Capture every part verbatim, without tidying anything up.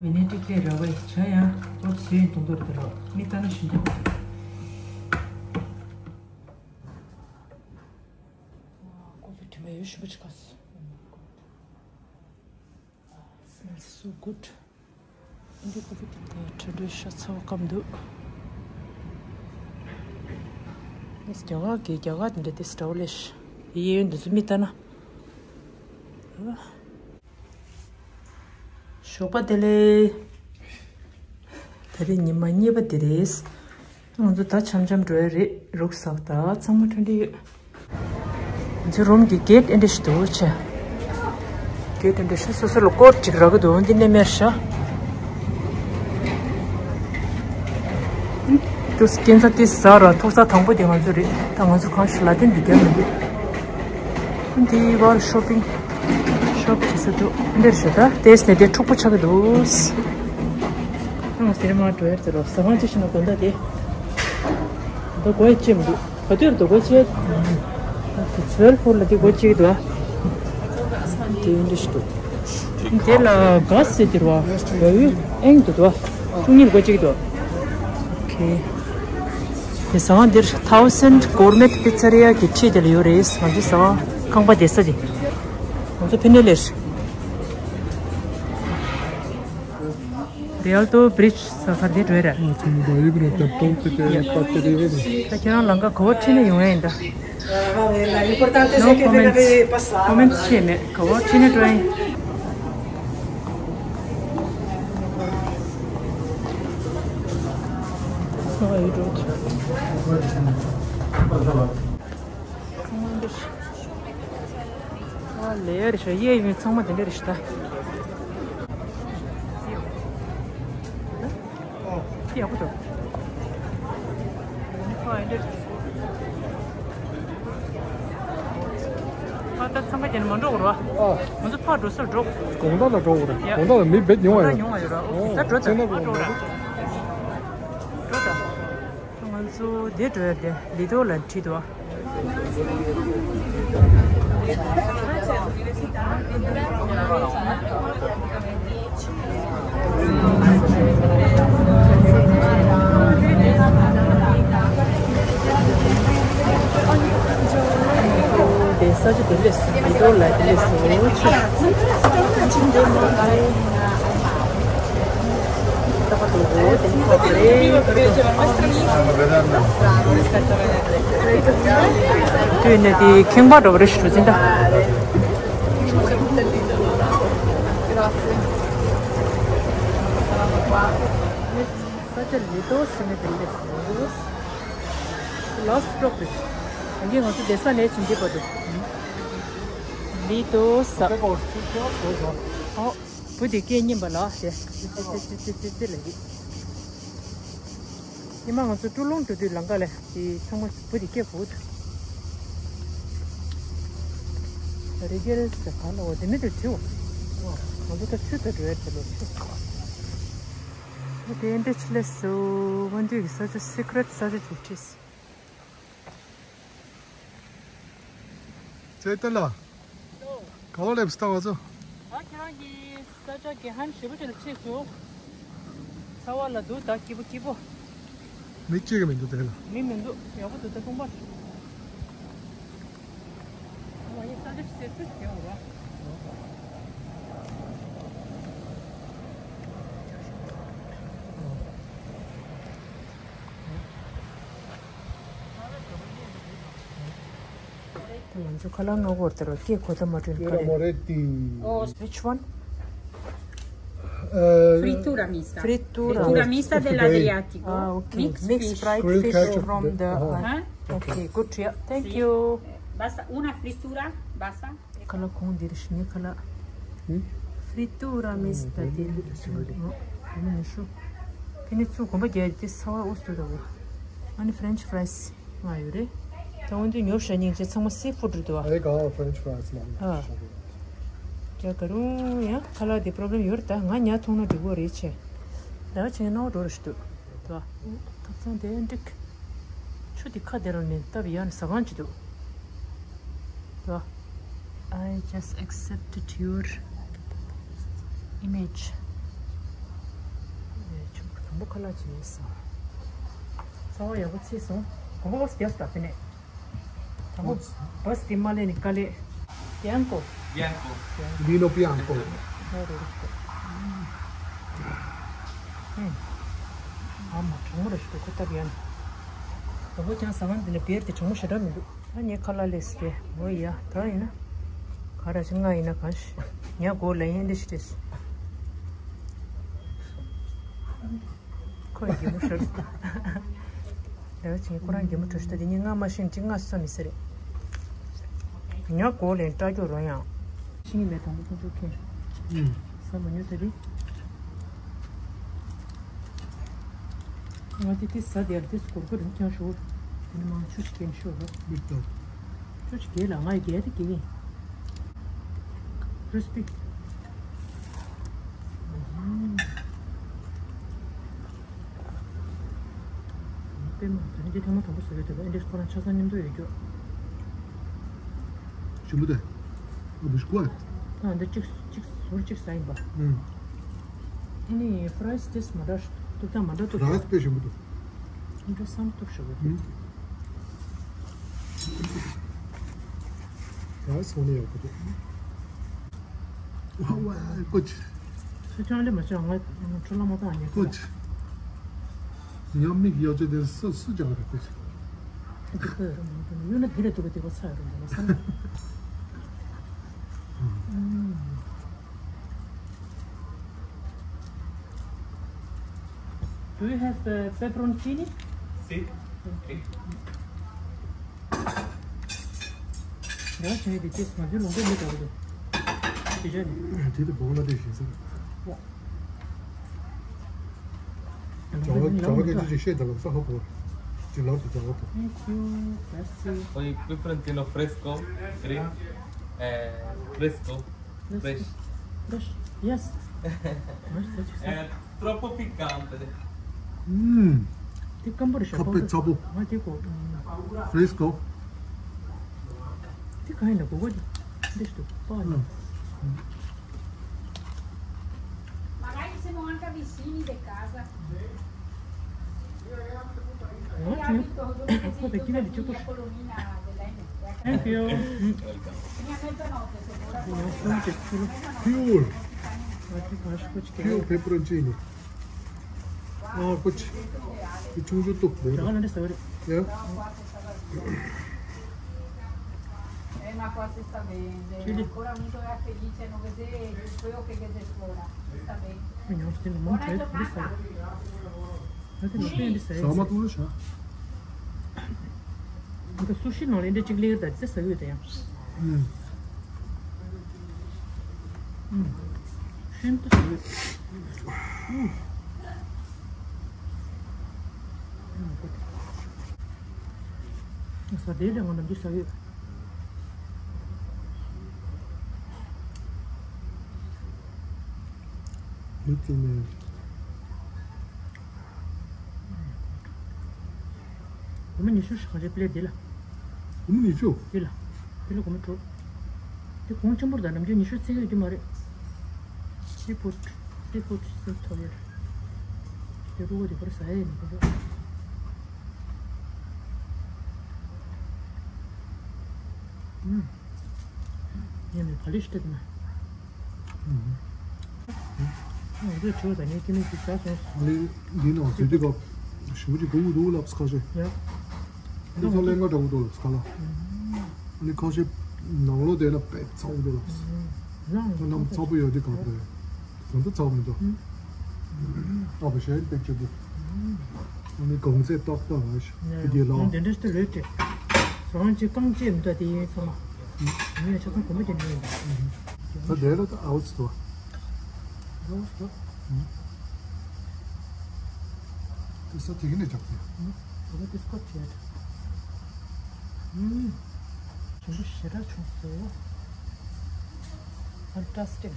མི་ནི་ཏིག་ལས་ར་བའི་ཆ་ཡང་ཨོ་བཟོས་ཡིན་དུང་དུར་དུ་རོ་མི་ལྟ་ན་ཞིམ་དུ། ཀོ་ཕི་དྲི་མ་ཡོད་ཞིམ་པོ་ཅིག་ག། Smells so good. འདི་ཀོ་ཕི་དེ་དྲི་འདོད་ཤ་ཚ་བ་སྐམ་འདུག་ཨིས་རྒྱ་གར་གྱི་རྒྱ་གར་དེ་འདྲ་དེ་སི་ཏྲའོ་ལེ་ཤ་ཡེ་ཡོད་འདི་ཚོ་མི་ལྟ་ན། ཞོགས་པ་བདེ་ལེགས། ད་རེས་ཉི་མ་གཉིས་པ་དེ་རེད། ང་ཚོ་ད་འཆམ་འཆམ་འགྲོ་ཡ་རེད། རུག་སག་ད་ཚང་མ་ཁྲོན་ཁྲོན་ཡོད། ང་ཚོའི་རུམ་གྱི་གེ་ཊི་ཨེ་འདྲ་ཞིག་འདུག་ཆེ། གེ་ཊི་ཨེ་འདྲ་ཞིག་སོ་སོ་ལ་སྐོར་ཅིག་རག་གི་འདུག་འདི་ནས་མེར་ཤ། དུས་སྐྱེ་འཚབ་དེ་ཟ་ར་ཐུག་ས་དང་པོ་དེ་ང་ཚོ་རེད། ད་ང་ཚོ་གང་ཞིག་ལ་དེ་འདི་རྒྱབ་མི་འདུག་འདི་བར་ཤོ་པིང་ཤོབ་བྱེད་ས་འདུག་འདིར་ཞོ་ད་ཏེས་ནས་དེ་འཁྲུག་པོ་ཆགས་ཀྱི་འདུག་ང་ཟེར་མ་འགྲོ་ཡར་ཟེར་རོ་ཟ་ཁང་ཅི་ཞིག་ན་དགོན་ད་དེ། ད་སྒོ་ཡི་ཅེ་མི་འདུག་ག་དུས་ད་སྒོ་ཅེ། དེ་ཚུལ་ཕོར་ལ་དེ་སྒོ་ཅིག་འདུག་དེ་འདྲ་ཞིག་འདུག་དེ་ལ་ག་སེ་དེ་རུ་བ་ཡོ་ཡུ་ཨེང་དུ་དུ་བ་ཅུང་ཉིན་སྒོ་ཅིག་འདུག་ཨོ་ཁེ། དེ་ཟ་ཁང་འདིར་Thousand Gourmet Pizzeria གི་འཁྲིས་དེ་ལ་ཡོད་རེད། ང་ཚོའི་ཟ་ཁང་ཁང་པ་བསྡད་ས་དེ། ང་ཚོ་ཕི་ནེ་ལེར། རི་ཨལ་ཏོ་བྷི་རིཇ་ཟ་ཁང་དེ་འགྲོ་ཡ་ར། ད་ཁྱེད་རང་ལམ་ཁ་ག་བ་ཁྲིད་ནས་ཡོང་ཡ་ཡིན་ད། No comments. Comments བྱས་མེད། ག་བ་ཁྲིད་ནས་འགྲོ་ཡ་ཡིན། ཚང་མ་འདིར། ཨ་ལེ་རེ་ཤ་གཡས་གཡོན་ཚང་མ་དེ་འདྲ་རེ་ཤ་ད། ཡག་པོ་འདུག་ཨ་ད་ཚང་མ་དེ་ནས་མ་འགྲོ་དགོས་ར། ཨ། ང་ཚོ་ཕར་འགྲོ་སར་འགྲོ། དགོང་དག་ལ་འགྲོ་དགོས་ར། ཡ། དགོང་དག་ལ་མི་བེད་ཉུང་བ་ཡོད། ཉུང་བ་ཡོད་ར། ཨོ། ད་འགྲོ་ད། ཚེ་ན་འགྲོ་ར། འགྲོ་ད། ང་ཚོ་འདི་འགྲོ་ཡ་དེ་ལི་ཏོ་ལ་ཁྲིད་དོ། དེ་ས་ཆ་དེ་ལས་སུ་ལི་ཏོ་ལ་དེ་ལས་སུ་ཆེ། དུས་ནས་དེ་ཁེངས་པ་འགྲོ་བ་རེ་ཞིག་འགྲོ་ཟིན་ད། ས་ཆ་ལི་ཏོ་སི་ནི་དེ་ལས་སུ་ལོ་སི་ཏོག་རེད། ཨང་ཀི་ང་ཚོ་བསྡད་ས་ནས་ཕྱིན་གྱི་པ་འདུག་ལི་ཏོ་ས། ཨོ། བུ་དེ་སྐད་སྙན་པ་ལ་དེ་ཙི་ཙི་ཙི་ལ་ཡིན། ཉི་མ་ང་ཚོ་ཀྲུ་ལུང་འགྲོ་དུས་ལམ་ཁ་ལ་དེ་ཚང་མ་བུ་དེ་སྐད་གོ་འདུག་རི་གེ་རེ་ཟེར་ག་ལ་འོ་དེ་མི་དེ་བྲིའོ། ང་ཚོ་ད་ཆུ་ཚོད་འགྲོ་ཡ་དེ་ལོ་ཆུ། དེ་འདྲ་ཆི་ལས་སུ་དབང་འདུས་ཀྱི་ས་ཆ་སི་ཀྲེ་ཊི་ས་ཆ་ཅིག་བྲིས། ཚེ་ཏན་ལགས། ག་བ་སླེབས་སོང་ད་ང་ཚོ། ད་ཁྱེད་རང་གི་ས་ཆ་དགེ་ཧན་ཞེ་པོ་ཅིག་ལ་ཕྱིན་སོང་། ཚ་བ་ལ་འདུག་ད་སྐྱིད་པོ་སྐྱིད་པོ། མི་གཅིག་གི་མི་འདུག་དེ་ལ། མི་མི་འདུག་ཡག་པོ་འདུག་ད་ཁང་པ། ང་ཡི་ས་ཆ་ཞིག་ཟེར་ཚུལ་ཞིག་ཡོང་རོགས། ང་ཚོ་ཁ་ལག་སྔ་པོར་དེར་སྐད་གོ་ད་མ་ཀྲོན་ཀ་རེ། Moretti. Which one? Eh, Frittura mista. Frittura. Frittura mista dell'Adriatico. Ah, ok. Mixed Mixed fried fish. Grilled ketchup from the, uh, okay, good. Yeah, thank you. Basta una frittura, basta. ཁ་ལག་གོང་འདིར་ཞིག་ནི་ཁ་ལག་ཧུམ། Frittura mista དེ་ལུག་ཟེར་བ་རེད། ཨོ། ཨ་ནི་ནི་ཤོ། ཁེ་ནི་ཚུ་གོམ་པ་རྒྱག་དེ་ཚ་བ་འུ་སུ་དུ་དགོ། ཨ་ནི་French fries ང་ཡོད་རེད། ད་འོན་ཏེ་ཉོ་ཤ་ཉིང་ཅེ་ཚང་མ་སི་ཕུ་ཌི་རེད་དོ། ཨེ་ག་French fries ལ་ཨ། རྒྱ་གར་རུང་ཡང་ཁ་ལག་དེ་པྲོབ་ལེམ་ཡོད་རེད། ད་ང་ཉ་མཐོང་ན་འགྲིག་གོ་རེད་ཆེ། ད་ཆེ་ནོ་འགྲོ་རེད་ཤི་དུ། དོ། ཐབ་ཚང་དེ་འགྲིག་ཆུ་དེ་ཁ་དེ་རང་ནས་སྟབས་ཡག་ནས་ཟ་ཁང་ཅིག་འདུག་དོ། I just accepted your image. བུ་ཁ་ལག་བྱས་སོང་། ཚ་བ་ཡག་པོ་ཚིག་སོང་། གོམ་པ་བག་སུ་རྒྱབ་སྟབས་ནས། དང་པོ་བག་སུ་དེ་མ་ལས་ནི་དཀའ་ལས། Bianco. Bianco. Vino bianco. ཨ་མ་གྲང་མོ་རེ་ཞིག་འདུག་ཁོ་ལྟ་གི་ཡ། དང་པོ་ཀྱང་ཟ་ཁང་འདི་ནས་བེར་དེ་གྲང་མོ་ཞེ་དྲག་མི་འདུག་ད་ངས་ཁ་ལག་ལས་སི་རེད། འོ་ཡ་ད་ཡིན་ན། ག་ར་ཅིག་ང་ཡིན་ན་གང་ཞིག་ཉ་གོ་ལ་ཧན་དེ་ཞིག་རེད། ཁོས་གད་མོ་ཤོར་སོང་། ལེའོ་ཆིང་ཁོ་རང་གད་མོ་ཤོར་སོང་། དེ་ཉིན་ང་མ་ཤེས་ཅིག་ང་སོ་མི་ཟེར། ཉ་གོ་ལ་ཧན་སྐྲག་རྒྱུ་རོ་ཡང་། ཤིང་ཡིན་པའི་དང་པོ་ཁོང་ཚོ་ཁེངས། ས་མ་ཉོ་ད་རེད། ང་དེ་དེ་ཟ་དེ་ཡར་དེ་སྐོར་སྐོར་རིང་ཐེངས་ཤོར། དེ་ནི་མང་ཆུ་ཞིག་གན་ཤོར་རོ། མིག་ཏོ། ཆུ་ཞིག་གན་ལ་ང་ཡི་གན་དེ་གན་ཡིན། Crispy. པད་མ་ད་ནི་འདི་ཐེངས་མ་དང་པོ་ཟ་གི་འདུག་ཨེ་འདྲས་ཁོ་རང་ཆ་ཚང་མཉམ་དུ་ཡོད་རྒྱུ། ཞིམ་པོ་དེ། ཨ་བུ་ཤ་ཀོ། ད་འདི་གཅིག་གཅིག་ཟུར་གཅིག་ཟ་ཡིན་པ། ཨུམ། ཨ་ནི་ཕ་ར་ཡི་སི་ཏེ་སི་མ་འདྲ་ཤ་ཏུག་ད་མ་འདྲ་ཏུག་ར་ཡི་སི་དཔེ་ཞིམ་པོ་འདུག་འདྲ་བསམ་ཏུག་ཤ་གོ། ཨུམ། ར་ཡི་སི་འོ་ནི་ཡག་པོ་འདུག་ཝ་ཝ་ཀོ་ཅི། སུ་ཅང་ལེ་མ་ཅང་ང་ཁྲོ་ལ་མ་ཏང་ཉེ་ཀོ་ཅི། ཉམས་མིག་ཡོད་ཅེ་དེ་སུ་སུ་ཅང་རེད་ཀོ་ཅི། ཡོད་ན་དེ་རེད་འདུག་ག་དེ་གོ་ཚ་རུ་འདུག་ལ་ས་ན། Do you have uh, pepperoncini? Sì. Okay. ར་ཞིག་ནི་དེ་ཅེས་ང་ཚོའི་ལུང་པ་མི་འདྲ་བོ་འདུག་དེ་ཆ་ནི། དེ་དུ་བོང་ལ་དེ་ཞིག་ཟེར། ཡ། Java, Java che dice scelta, non so come. Ci l'ho detto Java. Thank you. Grazie. Poi peperoncino fresco, green, eh, fresco, fresh. Fresh. Yes. Fresh, fresh. Eh, troppo piccante. Mm. Ti compro sia. Capezzavo. Ma ti co. Fresco. Ti cae la gogo di. Desto. Poi. Magari siamo anche vicini di casa. Thank you. Pure. Pure peperoncini. ཨ་ཀོ་ཅི། དེ་ཆུང་ཆུང་ཏོག་ཏོག་རེད། ཡ། Eh, ma qua si sta bene, ancora avuto la felice, non vede quello che vede fuori, si sta bene. Buona giornata. ཟ་མ་ཐུབ་ཤག་ད་སུ་ཤི་ནང་ལ་འདི་གཅིག་ལེགས་ད་དེ་ཟ་ཡོད་ད་ཡང་། ཨུམ། ཤིན་ཏུ་ཟ་ཡོད། ཨུམ། ཟ་དེ་ལས་ང་ནམ་རྒྱུན་ཟ་ཡོད། མི་དེ་ནས། སྒོར་མོ་ཉི་ཤུ་ཞིག་ག་རེ་པི་ལེ་ཊི་འདི་ལ། སྒོར་མོ་ཉི་ཤུ། འདི་ལ། འདི་ལ་སྒོར་མོ་དྲུག་དེ་གོང་ཆེན་པོར་ད་ནམ་རྒྱུན་ཉི་ཤུ་ཚད་ཡོད་རྒྱུ་མ་རེད། སི་ཕུཌ། སི་ཕུཌ་སི་ཐོ་ཡར། དེ་རུ་བོ་དེ་པར་ཟ་ཡས་ནི་གོ་རེད། ཨུམ། ཡང་ནས་བ་ལི་ཤི་ཏེ་ན། ཨུམ། འདི་ཆུ་ད་ངས་ཀི་ནི་ཅིག་ཟ་སོང་། ཨ་ནི་འདི་ནང་ཟེར་དུས་སྐབས་ཞུ་ཅིག་གོ་འུ་འདུག་ལབ་ཁ་ཤས། ཡ། འདི་ཚོ་ལེན་ག་འདྲ་འུ་འདུག་ལབ་ཁ་ལ། ཨ་ནི་ཁ་ཤས་ནང་ལོགས་བསྡད་ན་དཔེ་ཚ་འུ་འདུག་ལབ། ཁ་ནམ་ཚ་པོ་ཡོད་དུས་ག་རེ། ཟམ་པ་ཚ་བོ་མི་འདུག་ཨ་བ་ཞལ་པེག་ཆེ་འདུག་ཨ་ནི་གོང་ཚད་ཏག་ཏག་ལ་ཞིག་དེ་དེ་ལ། འདི་འདྲ་ཞིག་ལོས་ཀྱི། རང་གི་རྐང་རྗེས་མི་འདུག་དེ་ཡིན་ཚང་མ། ངས་ཆ་ཚང་གོམ་པ་རྒྱབ་ནས་ཡིན་པ། ད་དེ་ལ་ད་ཨའུ་ཙི་འདུག་ཨའུ་ཙི་འདུག་དེ་ས་དེ་གི་ནས་རྒྱབ་དེ། གོམ་པ་དེ་སྐོར་བྱས། ཨུམ། ཞིམ་པོ་ཞེ་དྲག་བྱུང་སོང་། Fantastic.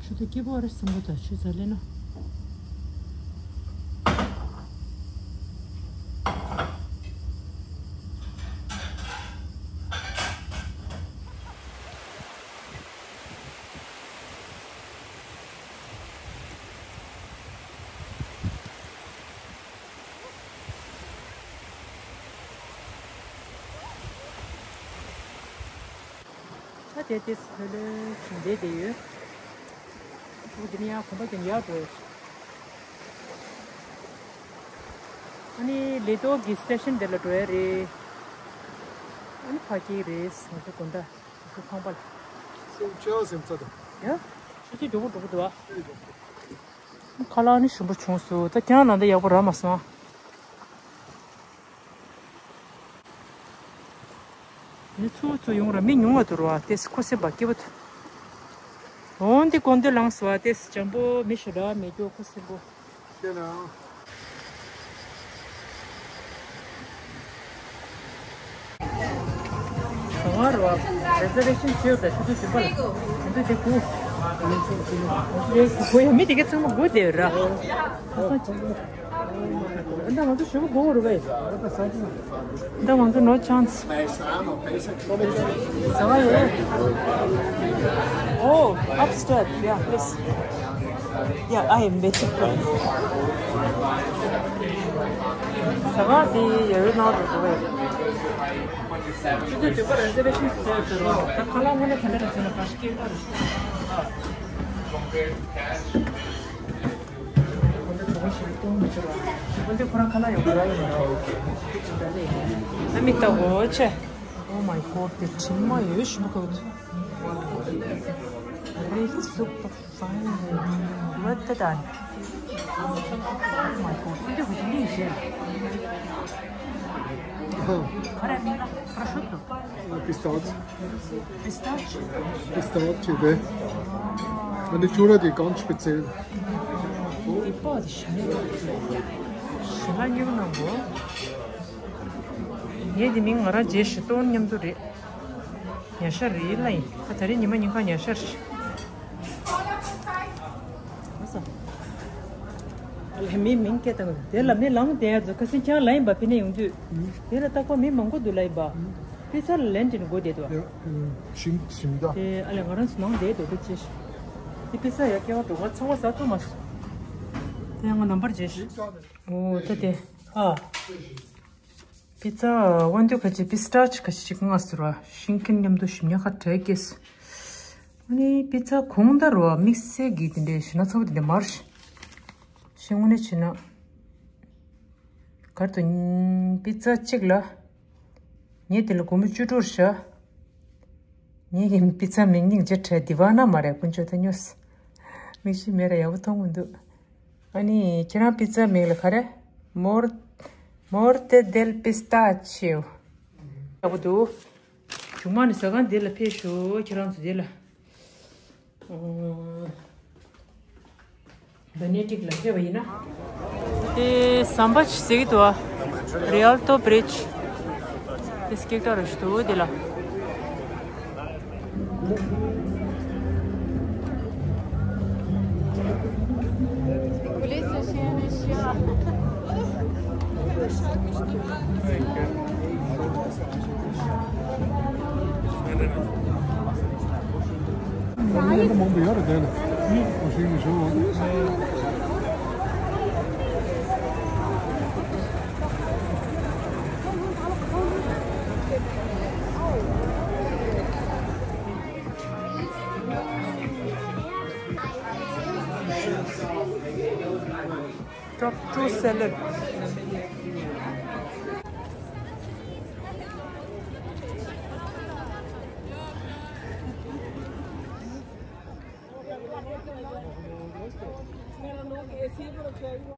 ཆུ་དེ་སྐྱིད་པོ་རེད་བསམ་གི་འདུག་ཆུ་ཚ་ལེ་ན། ཏེ་ཏེ་སི་ལྷོད་ལྷོད་བྱས་བསྡད་ཡོད། ཨོ་འདི་ནས་ཡང་གོམ་པ་བརྒྱབ་ཡར་འགྲོ་ཡོད། ཨ་ནི་ལི་ཏོ་གི་སི་ཊེ་ཤན་དེ་ལ་འགྲོ་ཡ་རེད། ཨ་ནི་ཕ་གི་རེད། ང་ཚོ་དགོང་དག་ང་ཚོ་ཚོང་པ་ལ། སེམས་ཅག་སེམས་ཚ་དང་། ཡ། ཆུ་ཚོད་མགྱོགས་པོ་འགྲོ་གི་འདུག་ཨ། ཁ་ལག་ནི་ཞིམ་པོ་བྱུང་སོང་། ད་ཁྱེད་རང་ལ་འདི་ཡག་པོ་རག་མ་སོང་ཨ། ནི་ཚུར་ཚུར་ཡོང་ར་མི་ཉུང་བ་འདུག་ར་བ། ཏེས་ཁོ་སེམས་པ་སྐྱིད་པོ་འདུག་འོ་འདི་དགོང་དུ་ལངས་སོང་བ། ཏེས་འཇམ་པོ་མི་ཞེ་དྲག་མེད་རྒྱུ་ཁོ་སེམས་པོ། ཁྱེད་ན། ཟ་བ་ར་བ། རི་ཛར་ཝེ་ཤན་བྱས་ཡོད་ད། ཆུ་ཚོད་བདུན་པ་ལ། ང་ཚོ་དེ་སྒུག་ལས་སྒུག་ཡ་མི་དེ་ག་ཚང་མ་སྒུག་བསྡད་ཡོད་ར། ཁ་སང་ཅིག་འདི་ང་ཚོ་ཞེ་པོ་སྒུག་རེད་པས། འདི་ང་ཚོ་no chance. Oh, upstairs. Yeah, please. Yeah, I am waiting for you. ཟ་བ་དེ་ཡོད་ནོ་རེད་པས། ཆུ་ཚོད་བདུན་པ་རི་ཛར་ཝེ་ཤན་བཟོས་འདུག་ར། ད་ཁ་ལག་དངོས་གནས་ག་འདྲ་རེད་ཟེར་ན་ག་ཤེད་ཀྱི་རེད། ཁོ་ཚོ་གྲོགས་པོ་ཞིག་གཏོང་མི་ཆོག་ར། ཁོ་ཚོ་ཁོ་རང་ཁ་ལག་ཡོད་པ་ར་ཡོད་མ་རེད། ཨ་མི་ལྟ་གོ་ཆེ། Oh my God, དེ་དྲི་མ་ཡོད་ཞིམ་པོ་གོ། It's super fine. What the done? Oh my God, ཁོ་ཚོ་ག་དུས་ནས་བཞེས། ག་རེ་མིང་ལ་པར་ཤོད་དོ། Pistachio. Pistachio. Pistachio དེ། ཨ་ནི་ཆུ་ར་དེ་ganz speziell. དེ་པོ་དེ་ཞལ་ཞལ་ལག་གཉིས་པོ་གནང་གོ། ངས་དེ་མིང་ང་རང་རྗེས་ཤིག་གཏོང་མཉམ་དུ་རེད། ཉ་ཤ་རེད་ལ་ཡིན། ད་ད་རེས་ཉི་མ་ཉིན་གང་ཉ་ཤ་རེད། ལྷ་མིའི་མིང་སྐད་བཏང་དེ་ལ་མི་ལངས་བསྡད་ཡ་ཚོ་ཁ་སང་ཁྱང་ལ་ཡིན་པ་ཕི་ནས་ཡོང་དུས། དེ་ལ་རྟག་པར་མི་མང་པོ་འདུག་ལ་ཡིན་པ། པི་ཚ་ལ་ལན་ཏིན་དགོས་བསྡད་འདུག་ཡ། ཞིམ་ཞིམ་ད། དེ་ཨ་ལས་ང་རང་ཚོ་ནང་བསྡད་འདུག་པི་ཚ་ཞིག་དེ་པི་ཚ་ཡ་སྐྱེ་བ་འགྲོ་ང་ཚང་མ་ཟ་ཐུབ་མ་སོང་། དེ་ང་ནམ་བར་བརྗེད་ཤིག་འོ་ད་དེ་ཨ། པི་ཙ་དབང་འདུས་ཁ་ཅིག་པི་སི་ཊ་ཆི་ཁ་ཅིག་ཅིག་མངགས་ཟེར་བ། ཤིང་ཀན་མཉམ་དུ་ཞིམ་ཉག་ཁ་བྲལ་སྐྱེས། ཨ་ནི་པི་ཙ་གོང་ལྟར་བ་དམིགས་བསལ་གྱི་དེ་འདྲའི་ཞིམ་ན་ཚ་བོ་དེ་འདྲ་མ་རེད། ཤིང་དངོས་གནས་བྱས་ན། གར་དུ་པི་ཙ་གཅིག་ལ། ངས་དེ་ལ་སྒོར་མོ་བཅུ་དྲུག་བཞག་ངས་ཀྱི་པི་ཙ་མིང་ཉིང་བརྗེ་ཁྲལ་དི་ཝ་ན་མ་རེད་དཀོན་མཆོག་ད་ཉོས། མིག་ཤེལ་མེད་ར་ཡག་པོ་མཐོང་མི་འདུག་ཨ་ནི་ཁྱེད་རང་པི་ཙ་མིང་ལ་ག་རེ། Mor- Morte del pistaccio. ཡག་པོ་འདུག་མཇུག་མ་ནི་ཟ་ཁང་འདི་ལ་ཕེབས་ཤོག་ཁྱེད་རང་ཚོ་འདི་ལ། ཨོ། བེ་ནེ་ཏིག་ལ་ཕེབས་པ་ཡིན་ན། དེ་ཟམ་པ་ཅིག་ཟེར་གྱི་འདུག་ཨ། རི་ཨལ་ཏོ་བྷི་རི་ཇི། དེ་སྐེག་ཏོ་ར་ཞིག་འདུག་དེ་ལ། Top two seller.